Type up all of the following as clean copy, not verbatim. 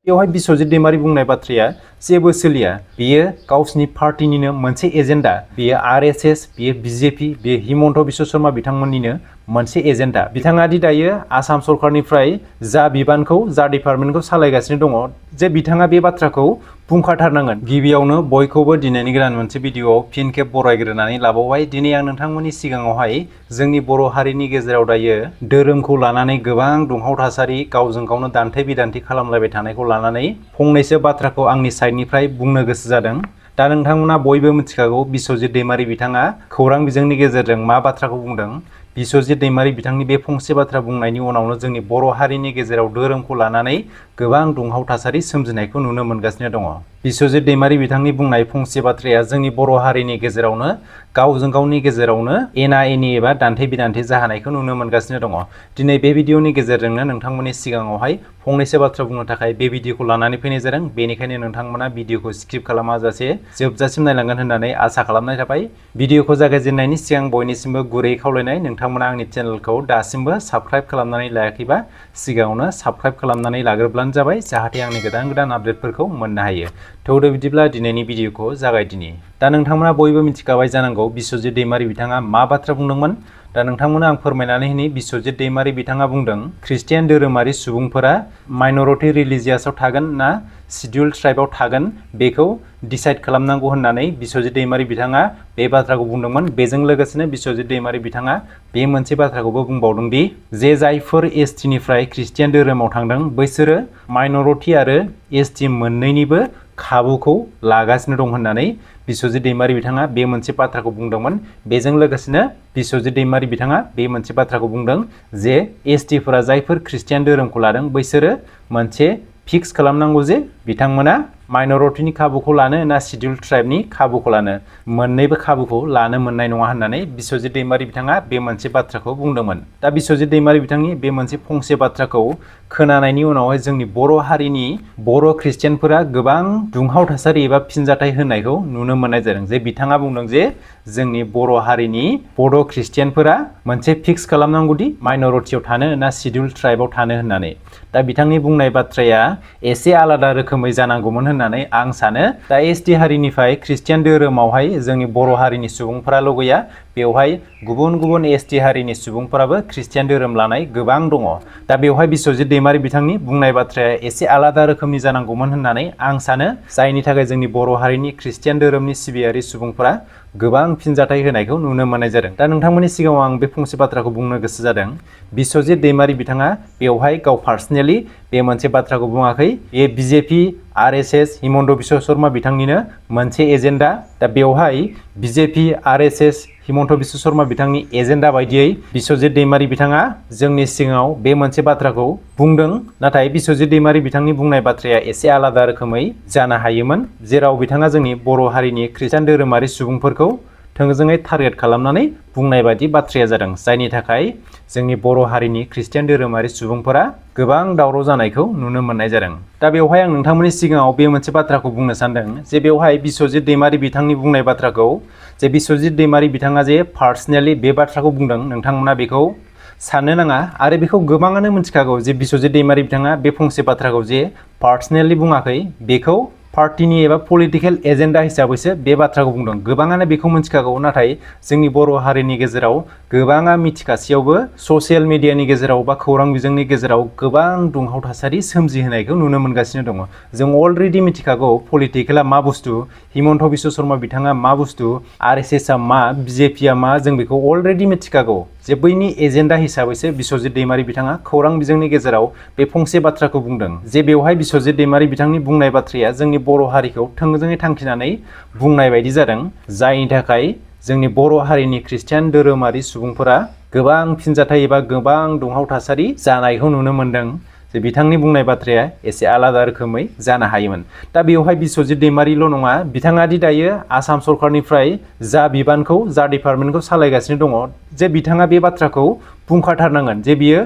बेवहाय बिस्वजित दैमारी बुंनाय बाथ्राया जेबो सोलिया। बेयो गावसिनि पार्टीनिनो मोनसे एजेन्डा। बेयो आरएसएस, बेयो बीजेपी, बेयो हिमन्त बिश्व शर्मा बिथांमोननिनो मोनसे एजेन्डा। बिथाङा दि दायो आसाम सरकारनिफ्राय जा बिबानखौ जा डिपार्टमेन्टखौ सालायगासिनो दङ, जे बिथाङा बे बाथ्राखौ बुंखाथारनांगोन। गिबियावनो बयखौबो दिनैनि गोदान मोनसे भिडिअआव फिन खेब बरायग्रोनानै लाबावबाय। दिनै आं नोंथांमोननि सिगाङावहाय जोंनि बर' हारिनि गेजेराव दायो धोरोमखौ लानानै गोबां दुंहाव थासारि, गावजों गावनो दान्थे बिदान्थे खालामलायबाय थानायखौ लानानै फंनैसो बाथ्राखौ आंनि साइडनिफ्राय बुंनो गोसो जादों। दा नोंथांमोना बयबो मिथिखागौ बिस्वजित दैमारी बिथाङा खौरां बिजोंनि गेजेरजों मा बाथ्राखौ बुंदों। बिस्वजित दैमारी बिथांनि बे फंसे बाथ्रा बुंनायनि उनावनो जोंनि बर' हारिनि गेजेराव धोरोमखौ लानानै गोबां दुंहाव थासारि सोमजिनायखौ नुनो मोनगासिनो दङ। बिस्वजित दैमारी बिथांनि बुंनाय फंसे बाथ्राया जोंनि बर' हारिनि गेजेरावनो गावजों गावनि गेजेरावनो एना एनि एबा दान्थे बिदान्थे जाहोनायखौ नुनो मोनगासिनो दङ। दिनै बे भिडिअनि गेजेरजोंनो नोंथांमोननि सिगाङावहाय फंनैसो बाथ्रा बुंनो थाखाय बे भिडिअखौ लानानै फैनाय जादों। बेनिखायनो नोंथांमोना भिडिअखौ स्किप खालामाजासे जोबजासिम नायलांगोन होननानै आसा खालामनाय थाबाय। भिडिअखौ जागायजेननायनि सिगां बयनिसिमबो गुरै खावलायनाय, नोंथांमोना आंनि चेनेलखौ दासिमबो साबस्क्राइब खालामनानै लायाखैबा सिगाङावनो साबस्क्राइब खालामनानै लाग्रोब्लानो जाबाय, जाहाथे आंनि गोदान गोदान आपडेटफोरखौ मोननो हायो। थौदो बिदिब्ला दिनैनि भिडिअखौ जागायदिनि। दा नोंथांमोना बयबो मिथिखाबाय जानांगौ बिस्वजित दैमारी बिथाङा मा बाथ्रा बुंदोंमोन। दा नोंथांमोना आं फोरमायनानै होनि। बिस्वजित दैमारी बिथाङा बुंदों ख्रिस्टियान धोरोमारि सुबुंफोरा माइनरिटि रिलिजियासआव थागोन ना शिड्युल ट्राइबआव थागोन बेखौ डिसाइड खालामनांगौ होननानै बिस्वजित दैमारी बिथाङा बे बाथ्राखौ बुंदोंमोन। बेजों लोगोसेनो बिस्वजित दैमारी बिथाङा बे मोनसे बाथ्राखौबो बुंबावदों दि जे जायफोर एसटिनिफ्राय ख्रिस्टियान धोरोमाव थांदों बैसोरो माइनरिटि आरो एसटि मोननैनिबो खाबुखौ लागासिनो दं होननानै बिस्वजित दैमारी बिथाङा बे मोनसे बाथ्राखौ बुंदोंमोन। बेजों लोगोसेनो बिस्वजित दैमारी बिथाङा बे मोनसे बाथ्राखौ बुंदों जे एसटिफोरा जायफोर ख्रिस्टियान धोरोमखौ लादों बैसोरो मोनसे फिक्स खालामनांगौ जे बिथांमोना माइनरिटिनि खाबुखौ लानो ना शिड्युल ट्राइबनि खाबुखौ लानो, मोननैबो खाबुखौ लानो मोननाय नङा होननानै बिस्वजित दैमारी बिथाङा बे मोनसे बाथ्राखौ बुंदोंमोन। दा बिस्वजित दैमारी बिथांनि बे मोनसे फंसे बाथ्राखौ खोनानायनि उनावहाय जोंनि बर' हारिनि बर' ख्रिस्टियानफोरा गोबां दुंहाव थासारि एबा फिनजाथाय होनायखौ नुनो मोननाय जादों। जे बिथाङा बुंदों जे जोंनि बर' हारिनि बड' ख्रिस्टियानफोरा मोनसे फिक्स खालामनांगौदि माइनरिटियाव थानो ना शिड्युल ट्राइबआव थानो होननानै। दा बिथांनि बुंनाय बाथ्राया एसे आलादा रोखोमै जानांगौमोन होननानै आं सानो। दा एसटि हारिनिफ्राय ख्रिस्टियान धोरोमावहाय जोंनि बर' हारिनि सुबुंफोराल' गैया, बेवहाय गुबुन गुबुन एसटि हारिनि सुबुंफोराबो ख्रिस्टियान धोरोम लानाय गोबां दङ। दा बेवहाय बिस्वजित दैमारी बिथांनि बुंनाय बाथ्राया एसे आलादा रोखोमनि जानांगौमोन होननानै आं सानो, जायनि थाखाय जोंनि बर' हारिनि ख्रिस्टियान धोरोमनि सिबियारि सुबुंफोरा गोबां फिनजाथाय होनायखौ नुनो मोननाय जादों। दा नोंथांमोननि सिगाङाव आं बे फंसे बाथ्राखौ बुंनो गोसो जादों। बिस्वजित दैमारी बिथाङा बेवहाय गाव पार्सनेलि बे मोनसे बाथ्राखौ बुङाखै। बे बीजेपी, आरएसएस, हिमन्त बिश्व शर्मा बिथांनिनो मोनसे एजेन्डा। दा बेवहाय बीजेपी, आरएसएस, हिमन्त बिश्व शर्मा बिथांनि एजेन्डा बायदियै बिस्वजित दैमारी बिथाङा जोंनि सिगाङाव बे मोनसे बाथ्राखौ बुंदों। नाथाय बिस्वजित दैमारी बिथांनि बुंनाय बाथ्राया एसे आलादा रोखोमै जानो हायोमोन, जेराव बिथाङा जोंनि बर' हारिनि ख्रिस्टियान धोरोमारि सुबुंफोरखौ थोंजोङै टारगेट खालामनानै बुंनाय बायदि बाथ्राया जादों, जायनि थाखाय जोंनि बर' हारिनि ख्रिस्टियान धोरोमारि सुबुंफोरा गोबां दावराव जानायखौ नुनो मोननाय जादों। दा बेवहाय आं नोंथांमोननि सिगाङाव बे मोनसे बाथ्राखौ बुंनो सानदों जे बेवहाय बिस्वजित दैमारी बिथांनि बुंनाय बाथ्राखौ, जे बिस्वजित दैमारी बिथाङा जे पार्सनेलि बे बाथ्राखौ बुंदों, नोंथांमोना बेखौ साननो नाङा। आरो बेखौ गोबाङानो मिथिखागौ जे बिस्वजित दैमारी बिथाङा बे फंसे बाथ्राखौ जे पार्सनेलि बुङाखै, बेखौ पार्टिनि एबा पलिटिकेल एजेन्डा हिसाबैसो बे बाथ्राखौ बुंदों। गोबाङानो बेखौ मिथिखागौ, नाथाय जोंनि बर' हारिनि गेजेराव गोबाङा मिथिखासेयावबो ससियेल मिडियानि गेजेराव बा खौरां बिजोंनि गेजेराव गोबां दुंहाव थासारि सोमजिहोनायखौ नुनो मोनगासिनो दङ। जों अलरेडि मिथिखागौ पलिटिकेला मा बुस्थु, हिमन्त बिश्व शर्मा बिथाङा मा बुस्थु, आरएसएसआ मा, बीजेपीआ मा, जों बेखौ अलरेडि मिथिखागौ। जे बैनि एजेन्डा हिसाबैसो बिस्वजित दैमारी बिथाङा खौरां बिजोंनि गेजेराव बे फंसे बाथ्राखौ बुंदों। जे बेवहाय बिस्वजित दैमारी बिथांनि बुंनाय बाथ्राया जोंनि बर' हारिखौ थोंजोङै थांखिनानै बुंनाय बायदि जादों, जायनि थाखाय जोंनि बर' हारिनि ख्रिस्टियान धोरोमारि सुबुंफोरा गोबां फिनजाथाय एबा गोबां दुंहाव थासारि जानायखौ नुनो मोनदों। जे बिथांनि बुंनाय बाथ्राया एसे आलादा रोखोमै जानो हायोमोन। दा बेवहाय बिस्वजित दैमारील' नङा, बिथाङा दि दायो आसाम सरकारनिफ्राय जा बिबानखौ जा डिपार्टमेन्टखौ सालायगासिनो दङ, जे बिथाङा बे बाथ्राखौ बुंखाथारनांगोन जे बियो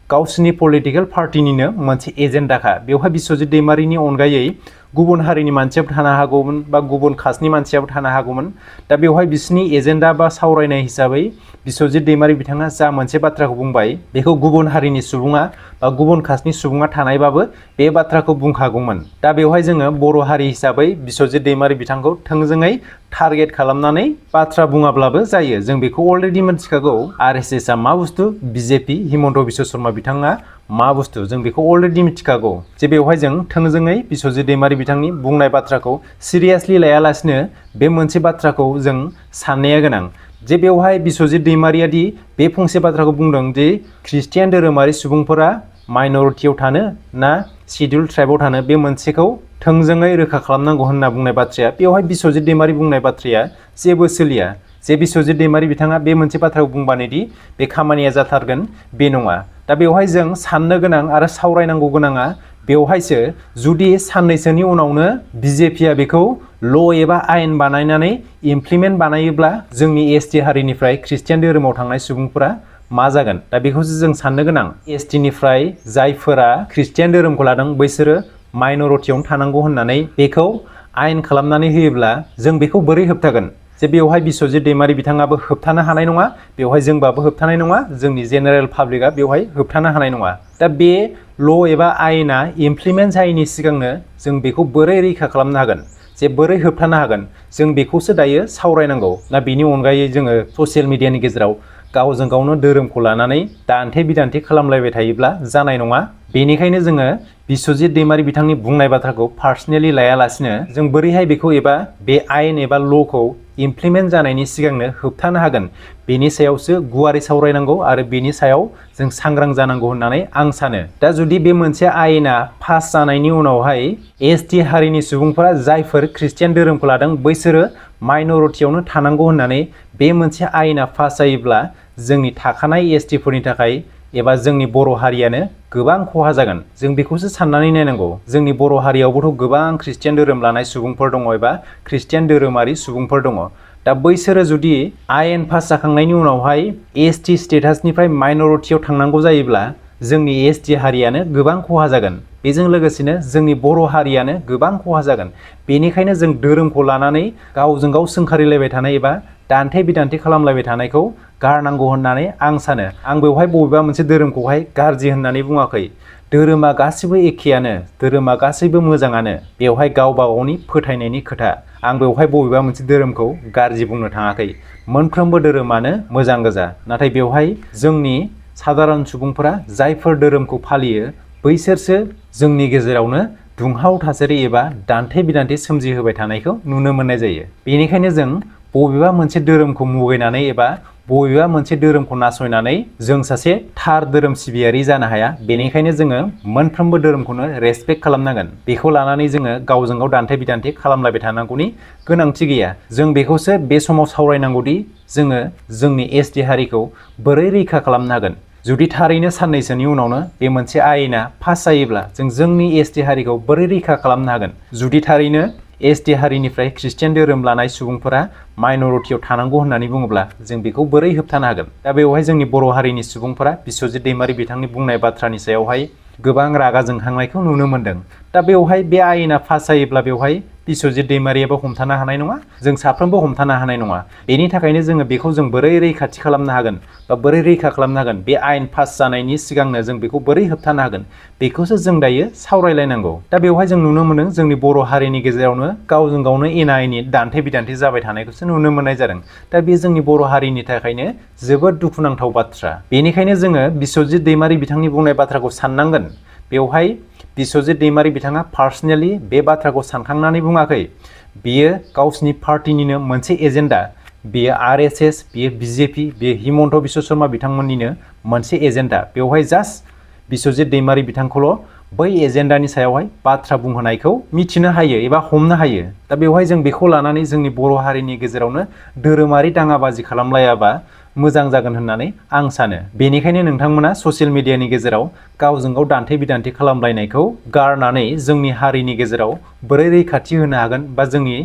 गावसिनि पलिटिकेल पार्टिनिनो मोनसे एजेन्डाखा। बेवहाय बिस्वजित दैमारीनि अनगायै गुबुन हारिनि मानसियाबो थानो हागौमोन बा गुबुन कास्टनि मानसियाबो थानो हागौमोन। दा बेवहाय बिसोरनि एजेन्डा बा सावरायनाय हिसाबै बिस्वजित दैमारि बिथाङा जा मोनसे बाथ्राखौ बुंबाय बेखौ गुबुन हारिनि सुबुङा बा गुबुन कास्टनि सुबुङा थानायबाबो बे बाथ्राखौ बुंखागौमोन। दा बेवहाय जोङो बर' हारि हिसाबै बिस्वजित दैमारि बिथांखौ थोंजोङै टारगेट खालामनानै बाथ्रा बुङाब्लाबो जायो। जों बेखौ अलरेडि मिथिखागौ RSS आ मा बुस्थु, BJP हिमन्त बिश्व शर्मा बिथाङा मा बुस्थु, जों बेखौ अलरेडि मिथिखागौ। जे बेवहाय जों थोंजोङै बिस्वजित दैमारि बिथांनि बुंनाय बाथ्राखौ सिरियासलि लायालासिनो बे मोनसे बाथ्राखौ जों साननाया गोनां जे बेवहाय बिस्वजित दैमारिया दि बे फंसे बाथ्राखौ बुंदों दि ख्रिस्टियान धोरोमारि सुबुंफोरा माइनरिटियाव थानो ना शिड्युल ट्राइबआव थानो, बे मोनसेखौ थोंजोङै रोखा खालामनांगौ होनना बुंनाय बाथ्राया बेवहाय बिस्वजित दैमारि बुंनाय बाथ्राया जेबो सोलिया। जे बिस्वजित दैमारि बिथाङा बे मोनसे बाथ्राखौ बुंबानो दि बे खामानिया जाथारगोन बे नङा। दा बेवहाय जों साननो गोनां आरो सावरायनांगौ गोनाङा बेवहायसो जुदि साननैसोनि उनावनो BJP आ बेखौ ल' एबा आयेन बानायनानै इमप्लिमेन्ट बानायोब्ला जोंनि ST हारिनिफ्राय ख्रिस्टियान धोरोमाव थांनाय सुबुंफोरा मा जागोन। दा बेखौसो जों साननो गोनां। ST निफ्राय जायफोरा ख्रिस्टियान धोरोमखौ लादों बैसोरो माइनरिटियावनो थानांगौ होननानै बेखौ आयेन खालामनानै होयोब्ला जों बेखौ बोरै होबथागोन। जे बेवहाय बिस्वजित दैमारि बिथाङाबो होबथानो हानाय नङा, बेवहाय जोंबाबो होबथानाय नङा, जोंनि जेनेरेल पाब्लिकआ बेवहाय होबथानो हानाय नङा। दा बे ल' एबा आयेना इमप्लिमेन्ट जायैनि सिगांनो जों बेखौ बोरै रैखा खालामनो हागोन, जे बोरै होबथानो हागोन, जों बेखौसो दायो सावरायनांगौ। दा बेनि अनगायै जोङो ससियेल मिडियानि गेजेराव गावजों गावनो धोरोमखौ लानानै दान्थे बिदान्थे खालामलायबाय थायोब्ला जानाय नङा। बेनिखायनो जोङो बिस्वजित दैमारि बिथांनि बुंनाय बाथ्राखौ पार्सनेलि लायालासिनो जों बोरैहाय बेखौ एबा बे आयेन एबा ल'खौ इमप्लिमेन्ट जानायनि सिगांनो होबथानो हागोन बेनि सायावसो गुवारै सावरायनांगौ आरो बेनि सायाव जों सांग्रां जानांगौ होननानै आं सानो। दा जुदि बे मोनसे आयेना पास जानायनि उनावहाय ST हारिनि सुबुंफोरा जायफोर ख्रिस्टियान धोरोमखौ लादों बैसोरो माइनरिटियावनो थानांगौ होननानै बे मोनसे आयेना पास जायोब्ला जोंनि थाखानाय ST फोरनि थाखाय एबा जोंनि बर' हारियानो गोबां खहा जागोन। जों बेखौसो साननानै नायनांगौ। जोंनि बर' हारियावबोथ' गोबां ख्रिस्टियान धोरोम लानाय सुबुंफोर दङ एबा ख्रिस्टियान धोरोमारि सुबुंफोर दङ। दा बैसोरो जुदि आयेन पास जाखांनायनि उनावहाय ST स्टेटासनिफ्राय माइनरिटियाव थांनांगौ जायोब्ला जोंनि ST हारियानो गोबां खहा जागोन। बेजों लोगोसेनो जोंनि बर' हारियानो गोबां खहा जागोन। बेनिखायनो जों धोरोमखौ लानानै गावजों गाव सोंखारिलायबाय थानाय एबा दान्थे बिदान्थे खालामलायबाय थानायखौ गारनांगौ होननानै आं सानो। आं बेवहाय बबेबा मोनसे धोरोमखौहाय गाज्रि होननानै बुङाखै। धोरोमा गासैबो एखेयानो, धोरोमा गासैबो मोजाङानो। बेवहाय गावबा गावनि फोथायनायनि खोथा। आं बेवहाय बबेबा मोनसे धोरोमखौ गाज्रि बुंनो थाङाखै। मोनफ्रोमबो धोरोमानो मोजां गोजा। नाथाय बेवहाय जोंनि साधारन सुबुंफोरा जायफोर धोरोमखौ फालियो बैसोरसो जोंनि गेजेरावनो दुंहाव थासारि एबा दान्थे बिदान्थे सोमजिहोबाय थानायखौ नुनो मोननाय जायो। बेनिखायनो जों बबेबा मोनसे धोरोमखौ मुगैनानै एबा बबेबा मोनसे धोरोमखौ नासयनानै जों सासे थार धोरोम सिबियारि जानो हाया। बेनिखायनो जोङो मोनफ्रोमबो धोरोमखौनो रेसपेक्ट खालामनांगोन। बेखौ लानानै जोङो गावजों गाव दान्थे बिदान्थे खालामलायबाय थानांगौनि गोनांथि गैया। जों बेखौसो बे समाव सावरायनांगौदि जोङो जोंनि ST हारिखौ बोरै रैखा खालामनो हागोन। जुदि थारैनो साननैसोनि उनावनो बे मोनसे आयेना पास जायोब्ला जों जोंनि ST हारिखौ बोरै रैखा खालामनो हागोन। जुदि थारैनो ST हारिनिफ्राय ख्रिस्टियान धोरोम लानाय सुबुंफोरा माइनरिटियाव थानांगौ होननानै बुङोब्ला जों बेखौ बोरै होबथानो हागोन। दा बेवहाय जोंनि बर' हारिनि सुबुंफोरा बिस्वजित दैमारि बिथांनि बुंनाय बाथ्रानि सायावहाय गोबां रागा जोंखांनायखौ नुनो मोनदों। दा बेवहाय बे आयेना पास जायोब्ला बेवहाय बिस्वजित दैमारियाबो हमथानो हानाय नङा, जों साफ्रोमबो हमथानो हानाय नङा। बेनि थाखायनो जोङो बेखौ जों बोरै रैखाथि खालामनो हागोन बा बोरै रैखा खालामनो हागोन, बे आयेन पास जानायनि सिगांनो जों बेखौ बोरै होबथानो हागोन बेखौसो जों दायो सावरायलायनांगौ। दा बेवहाय जों नुनो मोनदों जोंनि बर' हारिनि गेजेरावनो गावजों गावनो एना एनि दान्थे बिदान्थे जाबाय थानायखौसो नुनो मोननाय जादों। दा बे जोंनि बर' हारिनि थाखायनो जोबोद दुखुनांथाव बाथ्रा। बेनिखायनो जोङो बिस्वजित दैमारि बिथांनि बुंनाय बाथ्राखौ साननांगोन। बेवहाय बिस्वजित दैमारि बिथाङा पार्सनेलि बे बाथ्राखौ सानखांनानै बुङाखै। बियो गावसिनि पार्टिनिनो मोनसे एजेन्डा। बेयो RSS, बेयो BJP, बेयो हिमन्त बिश्व शर्मा बिथांमोननिनो मोनसे एजेन्डा। बेवहाय जास्ट बिस्वजित दैमारि बिथांखौल' बै एजेन्डानि सायावहाय बाथ्रा बुंहोनायखौ मिथिनो हायो एबा हमनो हायो। दा बेवहाय जों बेखौ लानानै जोंनि बर' हारिनि गेजेरावनो धोरोमारि दाङाबाजि खालामलायाबा मोजां जागोन होननानै आं सानो। बेनिखायनो नोंथांमोना ससियेल मिडियानि गेजेराव गावजों गाव दान्थे बिदान्थे खालामलायनायखौ गारनानै जोंनि हारिनि गेजेराव बोरै रैखाथि होनो हागोन बा जोंनि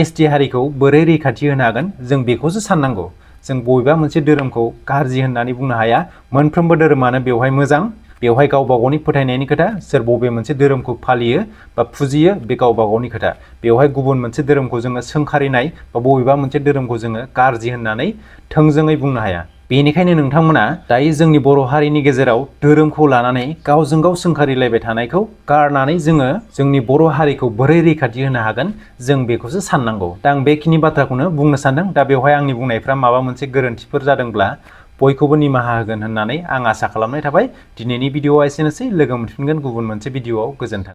ST हारिखौ बोरै रैखाथि होनो हागोन जों बेखौसो साननांगौ। जों बबेबा मोनसे धोरोमखौ गाज्रि होननानै बुंनो हाया। मोनफ्रोमबो धोरोमानो बेवहाय मोजां। बेवहाय गावबा गावनि फोथायनायनि खोथा सोर बबे मोनसे धोरोमखौ फालियो बा फुजियो बे गावबा गावनि खोथा बेवहाय गुबुन मोनसे धोरोमखौ जोङो सोंखारिनाय बा बबेबा मोनसे धोरोमखौ जोङो गाज्रि होननानै थोंजोङै बुंनो हाया बेनिखायनो नोंथांमोना दायो जोंनि बर' हारिनि गेजेराव धोरोमखौ लानानै गावजों गाव सोंखारिलायबाय थानायखौ गारनानै जोङो जोंनि बर' हारिखौ बोरै रैखाथि होनो हागोन जों बेखौसो साननांगौ दा आं बेखिनि बाथ्राखौनो बुंनो सानदों दा बेवहाय आंनि बुंनायफ्रा माबा मोनसे गोरोन्थिफोर जादोंब्ला बयखौबो निमाहा होगोन होननानै आं आसा खालामनाय थाबाय दिनैनि भिडिअआ एसेनोसै लोगो मोनफिनगोन गुबुन मोनसे भिडिअआव गोजोन्थों